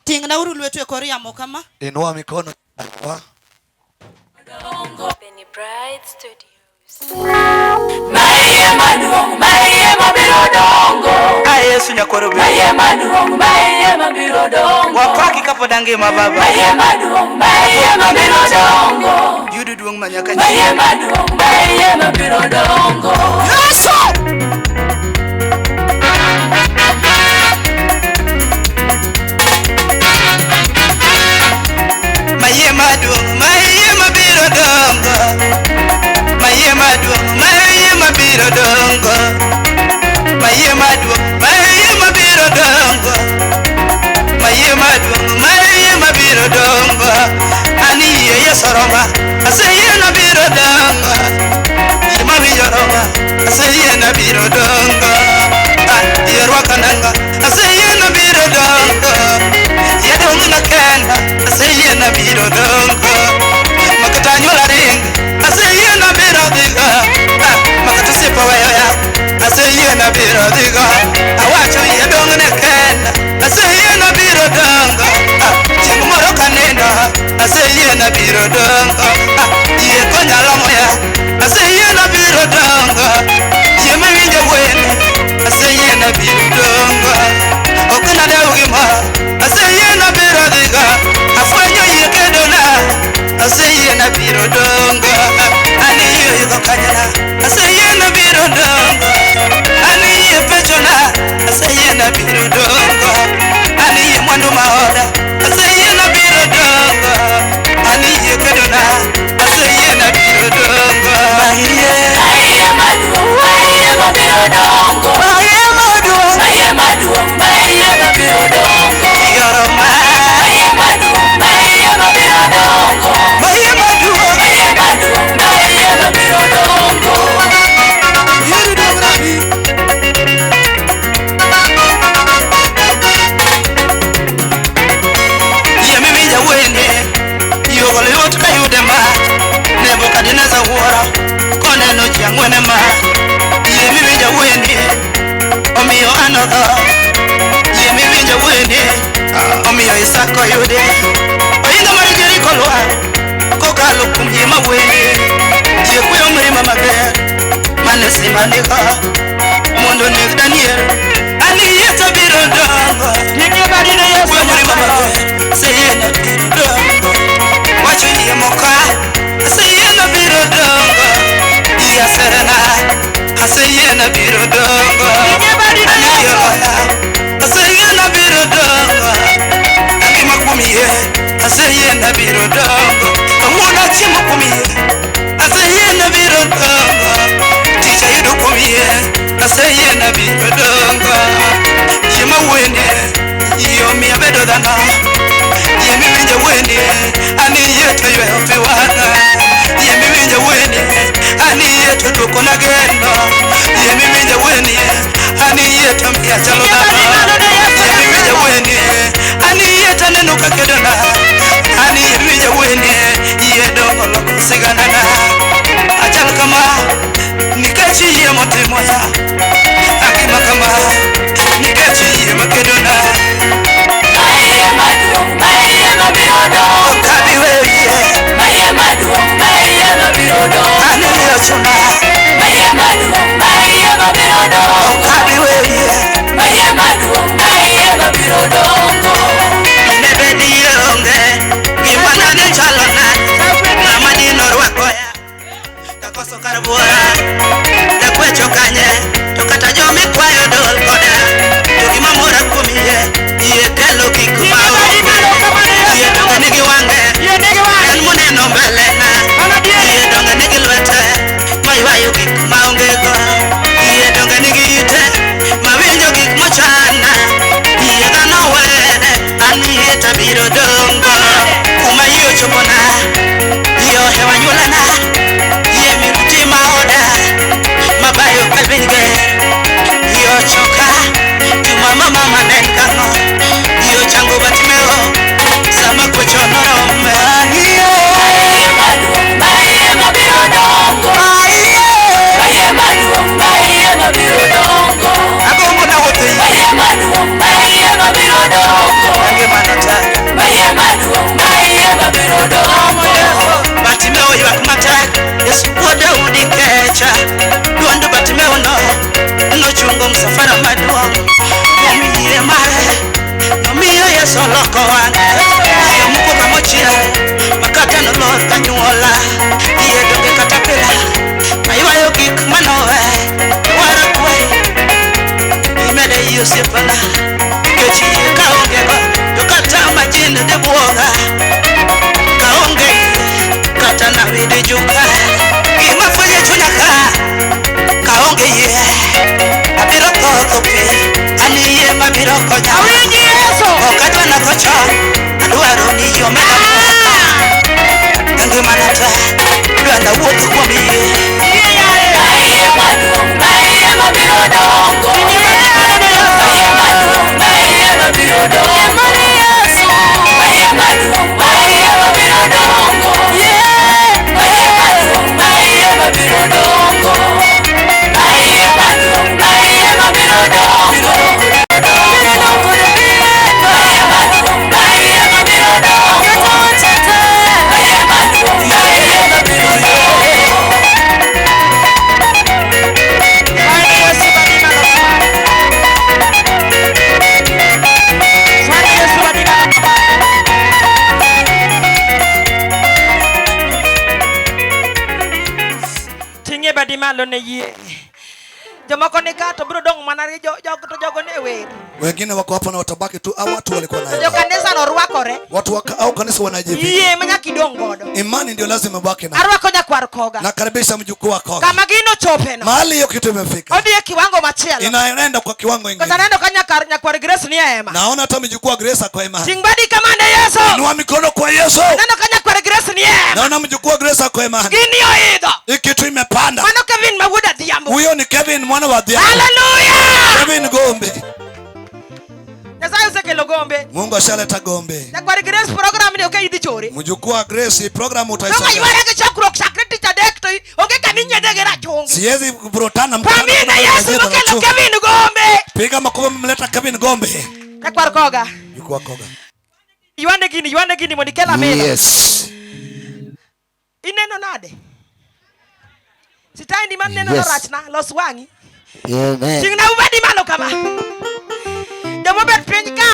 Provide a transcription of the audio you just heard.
Ting'nauru lwetu e kor yamo kama. Inua mikono kwa. Benny Bright Studios. Maiye maduong', maiye mabiro dongo. A Yesu nyakwaro be. Maiye maduong', maiye mabiro dongo. Wapaki kapod angima baba. Maiye maduong', maiye mabiro dongo. Yudo duong' ma nyaka Maiye chieng'. maduong', maiye mabiro dongo. Yesu! Mayie maduong', mayie mabiro dongo. Mayie maduong', mayie mabiro dongo. Mayie maduong', mayie mabiro dongo. Mayie maduong', mayie mabiro dongo. Ani yie Yesu roma, aseyie nabiro dongo. Yie mawinjo roma, aseyie nabiro dongo. Ah, yie rwako nanga, aseyie nabiro dongo. Yie dong' na kenda, aseyie nabiro dongo. Makata anyuola ring, aseyie nabiro dhigo. Ah, makata osiepa weyo ya, aseyie nabiro dhigo. Awacho yie dong' ne kenda, aseyie nabiro dongo. Ah, chieng' moro kanindo, aseyie nabiro dongo. Ah, yie konya lomoya, aseyie nabiro dongo. Yie mawinjo wende, aseyie nabiro dongo. Ok nadew gimoro, aseyie nabiro dhigo. Afwenyo yie kedona, aseyie nabiro dongo. An yie oidho kanyna, aseyie nabiro dongo. An yie pechona, aseyie nabiro dongo. An yie mwandu maoda, aseyie nabiro dongo. An yie kedona, aseyie nabiro dongo. Maiye, Maiye maduong', maiye mabiro dongo. maiye maduong', Maiye maduong', maiye mabiro dongo. yoro ma, Maiye maduong', maiye mabiro dongo. maiye maduong'. Maiye maduong', maiye mabiro dongo. Yuru dong rabi. Yie miwinja wende, yogo yot ka yude mach. Nebukadneza wuoro koneno ji ang'wen e mach. Yie miwinja wende, omiyo an otho. Yie miwinja wende, omiyo Isaka oyude. Ohinga mar Jeriko lwar kokalo kuom yie mawende. Yie kweyo mirima mager mane simba nigo mondo oneg Daniel. An yie to biro dongo. Kweyo mirima mager, aseyie biro dongo. Wacho yie moka, aseyie biro dongo. Yie aserena, aseyie biro dongo. An yie loya, aseyie biro dongo. Angima kuom yie, aseyie biro dongo. Kawuono achiemo kuom yie, aseyie biro dongo. Tich ayudo kuom yie, aseyie biro dongo. Yie mawuoyoni, yie omiyo abedo dhano. Yie miwinjo wuoyoni, an yie to yweyo pi wang'a. Yie miwinjo wuoyoni, an yie to duokona geno. Yie miwinjo wuoyoni, an yie to miyo achalo dhano. Yie miwinjo wuoyoni, an yie to aneno ka kedona. An yie miwinjo wuoyoni, yie dongo loko siganana. Achal kama, nikech yie motimo ya. Angima kama, nikech yie makedona. Maiye maduong', maiye mabiro dongo. Ok abi weyo yie, Maiye maduong', maiye mabiro dongo. an yie ochuna. Maiye maduong', maiye mabiro dongo. Ok abi weyo yie. Maiye maduong', maiye mabiro dongo. Ne bed yie onge, gimana ne chalo nade? Ng'ama dino rwako ya, kakoso kar buora. Dakwecho kanye, to kata jomikwayo dol koda. To gima mora kuom yie, yie kelo gik ma onge. Yie donge nigi wang'e, en moneno mbele na. Yie donge nigi lwete, maywayo gik maonge go. Yie donge nigi ite, mawinjo gik mochana. Yie dhano weyo. Aywak matek, Yesu wuod Daudi kecha. Duond Bartimeo no nochungo msafara maduong'. Kuom yie mare nomiyo Yesu oloko wang'e. Yie mokwongo mochiel makata nolor kanyuola. Yie donge kata pila aywayo gik manowe wara kwayo imede yie osiepena nikech yie kaonge go to kata majin dibuoga kaonge yie kata nawi dijuka. Gima fwenyo e chunya ka kaonge yie abiro tho tho pi an yie mabiro konya. Awinji Yesu. Ok adwa natho chon, adwaro ni yie omeda muoka e ngimana te, adwa nawuoth kuom yie. Yie yaye. Maiye maduong', maiye mabiro dongo. Maiye maduong', maiye mabiro dongo. Maiye maduong', maiye mabiro dongo. Maiye maduong', maiye mabiro dongo. Maiye maduong', maiye mabiro dongo. Maiye maduong', maiye mabiro dongo. Maiye maduong', maiye mabiro dongo. Bwana Yesu badima lokamano. Bwana Yesu badima lokamano. Ting'e badi malo ne yie. Jomoko ni ka to biro dong' mana gi to jogo ne wer. Wengine wako hapa na watabaki tu, au watu walikuwa To nayo. jokanisa no rwakore. Watu au kanisa wanajivika. Yie ma nyaka idong' godo. Imani ndio lazima ubaki nayo. Arwako nyakwar koga. Nakaribisha mjukuu wako. Kama gino chopeno. Mahali hiyo kitu imefika. Odhi e kiwango machielo. Inaenda kwa kiwango Kata ingine. neno ka nyakwar Grace ni e hema. Naona hata mjukuu wa Grace ako hema. Ting' badi kama ne Yesu. Inua mikono kwa Yesu. Neno ka nyakwar Grace ni e hema. Naona mjukuu wa Grace ako hema. Gini oidho. Hii kitu imepanda. Mano Kevin ma wuod Adhiambo. Huyo ni Kevin mwana wa Adhiambo. Haleluya! Kevin Gombe. Nyasaye osekelo gombe. Mungu ashaleta Gombe. Nyakwar Grace program ni ok idhi chore. Mjukuu wa Grace program Kaka utaisoma. yware gi chokruok chakre tich adek to onge kama inyiedhe gi rachungi. Siwezi kuvurutana mkutano Pamina kuna Yesu mwenye mokelo anachunga. Kevin Gombe. Piga makofi mleta Kevin Gombe. Nyakwar koga. Mjukuu wa Koga. Ywande gini, ywande gini mondo ikel amina. Yes. Ineno nade? Sitandi man neno Yes. rachna, los wang'i. Amen. Ting'na ubadi malo kama. Jomobet piny ka.